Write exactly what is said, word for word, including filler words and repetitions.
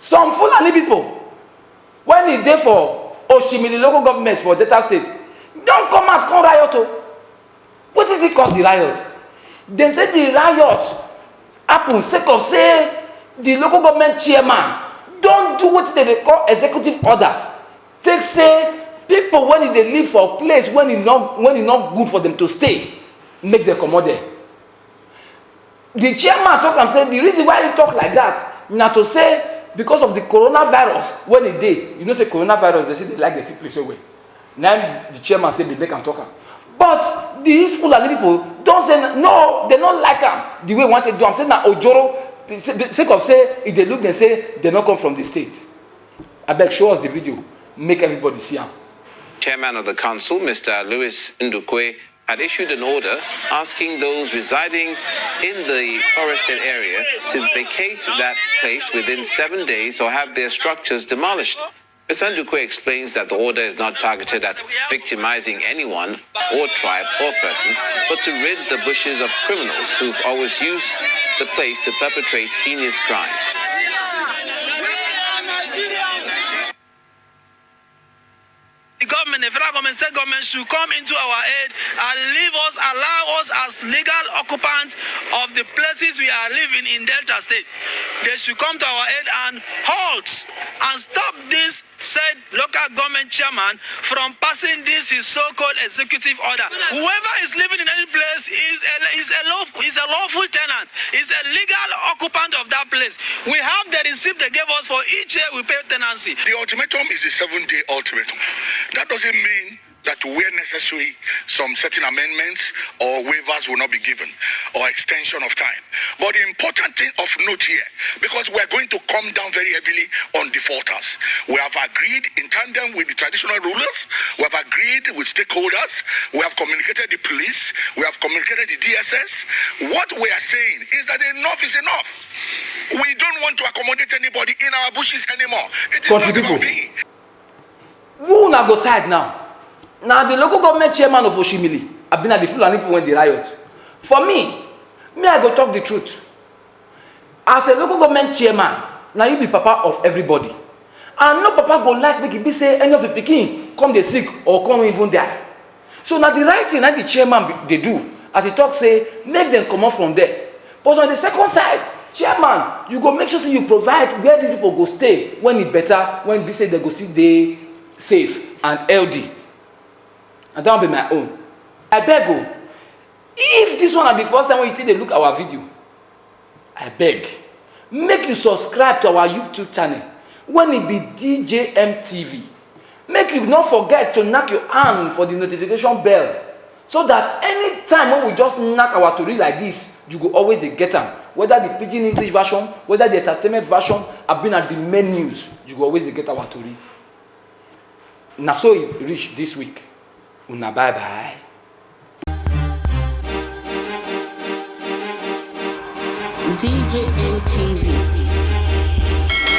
Some Fulani people, when e dey for Oshimili local government for Delta State, don come out come riot o. Wetin still cause the riot? Dem say the riot happen sake of say the local government chairman don do wetin dem dey call executive order, take say people when e dey live for place when e no when e no good for them to stay, make dem comot there. The chairman talk am say the reason why he talk like that na to say because of the coronavirus when e dey. You know say coronavirus, they say they like the place well well. Na im the chairman say they make am talk am. But these Fulani people don say no, they no like am the way he wanted do am. Say na ojoro, say- sake of say e dey look dem say they no come from the state. Abeg, show us the video, make everybody see am. Chairman of the council, Mister Louis Ndukwe, had issued an order asking those residing in the forested area to vacate that place within seven days or have their structures demolished. Mister Ndukwe explains that the order is not targeted at victimizing anyone or tribe or person, but to rid the bushes of criminals who've always used the place to perpetrate heinous crimes. The government, the federal government, state government should come into our aid and leave us, allow us as legal occupants of the places we are living in Delta State. They should come to our aid and halt and stop this said local government chairman from passing this his so-called executive order. Whoever is living in any place is a is a law is a lawful tenant, is a legal occupant of that place. We have the receipt they gave us for each year we pay tenancy. The ultimatum is a seven day ultimatum. That doesn't mean that where necessary, some certain amendments or waivers will not be given or extension of time. But the important thing of note here, because we are going to come down very heavily on defaulters, we have agreed in tandem with the traditional rulers, we have agreed with stakeholders, we have communicated the police, we have communicated the D S S. What we are saying is that enough is enough. We don't want to accommodate anybody in our bushes anymore. It is Country not about people. me. Who una go side now? Na the local government chairman of Oshimili, abi na the Fulani people wey dey riot? For me, me I go talk the truth. As a local government chairman, na you be papa of everybody. And no papa go like make e be say any of the pikin come dey sick or come even die. So na the right thing na the chairman be- dey do, as he talk say make dem comot from there. But on the second side, chairman, you go make sure say you provide where these people go stay when e better, when e be say dem go still dey safe and healthy. And that one be my own. I beg o, if this one na the first time wey you take dey look our video, I beg, make you subscribe to our YouTube channel when e be D J M T V. Make you no forget to knack your hand for the notification bell, so that anytime when we just knack our tori like this, you go always dey get am. Whether the pidgin English version, whether the entertainment version, abi na the main news, you go always dey get our tori. Na so e reach this week. Una bye bye. D J M T V.